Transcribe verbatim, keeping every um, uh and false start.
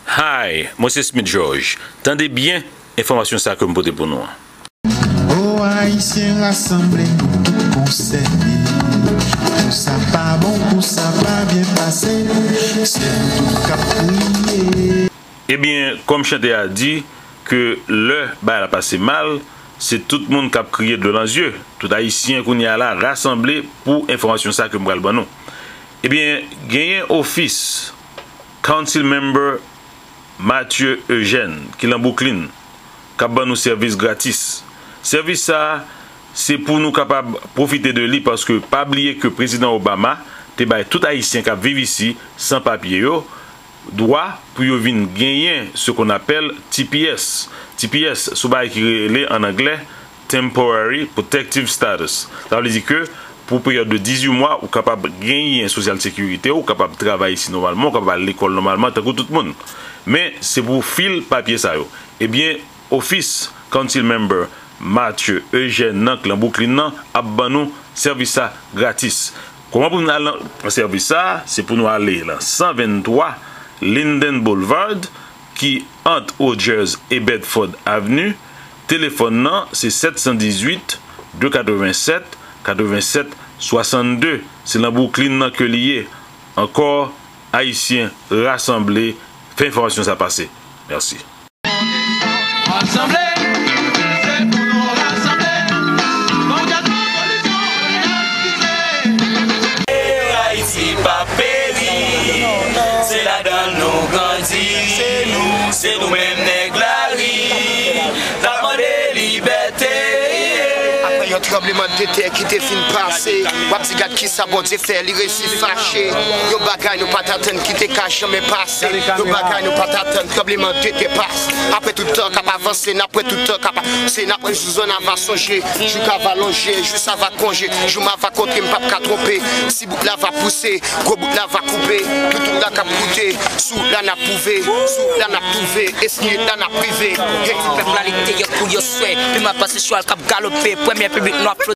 Hi, mwen se Smith George. Tande byen enfòmasyon sa ke m pote pou nou an. O Ayisyen rasanble nou tout konsène. Kou sa pa bon, kou sa pa byen pase, se nou tout k ap kriye. Ebyen, kòm chante a di, ke lè bagay la pase mal, se tout moun k ap kriye dlo nan zye. Tout Ayisyen kounye a la rasanble pou enfòmasyon sa ke m pral ban nou. Ebyen, genyen ofis Council Member Mathieu Eugène, ki lan Brooklyn, k ap ban nou sèvis gratis. Sèvis sa a, se pou nou kapab pwofite de li, paske pa bliye ke Prezidan Obama te bay tout Ayisyen k ap viv isi san papye yo dwa pou yo vin genyen ce qu'on appelle T P S. T P S, se yon bagay ki rele ann anglè Temporary Protective Status. Sa vle di ke pou peryòd de dizuit mwa, ou kapab genyen Social Security, ou kapab travay isi nòmalman, ou kapab al lekòl nòmalman, tankou tout moun. Men, se pou fil papye sa yo. Ebyen, ofis Council Member Mathieu Eugène nan k lan Brooklyn nan ap ban nou sèvis sa gratis. Kòman pou nou al nan sèvis sa? Se pou nou ale lan san venntwa Linden Boulevard, ki ant Rogers e Bedford Avenue. Telefòn nan se sèt san dizuit, de katrevennsèt, katrevennsèt, swasannde. Se lan Brooklyn nan ke li ye. Ankò, Ayisyen rasanble, fè enfòmasyon sa pase. Mèsi. Rasanble, se pou nou rasanble. Fòk gad revolisyon, Ayiti p ap peri, se ladan l nou grandi. Se nou, se nou menm nèg lari, k ap mande libète. Apre yon tranblemanntè ki te fin pase, w ap di gad kisa Bondye fè, li resi fache. Yon bagay nou pa t atann ki te ka janmen pase. Yon bagay nou pa t atann, tranblemanntè pase. Apre tout tan k ap avanse, n ap wè tout tan k ap pase, n ap wè jou zòn a va sonje, jou ka va lonje, jou sa va konje, jou m a va kontre, m p ap ka twonpe. Si bout la va pouse, gwo bout la va koupe. Pou tout la k ap koute, sou la n ap pwouve, sou la n ap twouve, esnye la n ap rive. Hey. Pèp la lite yo pou yo swè, pi mal pase chwal k ap galope, premye piblik nou ap flote.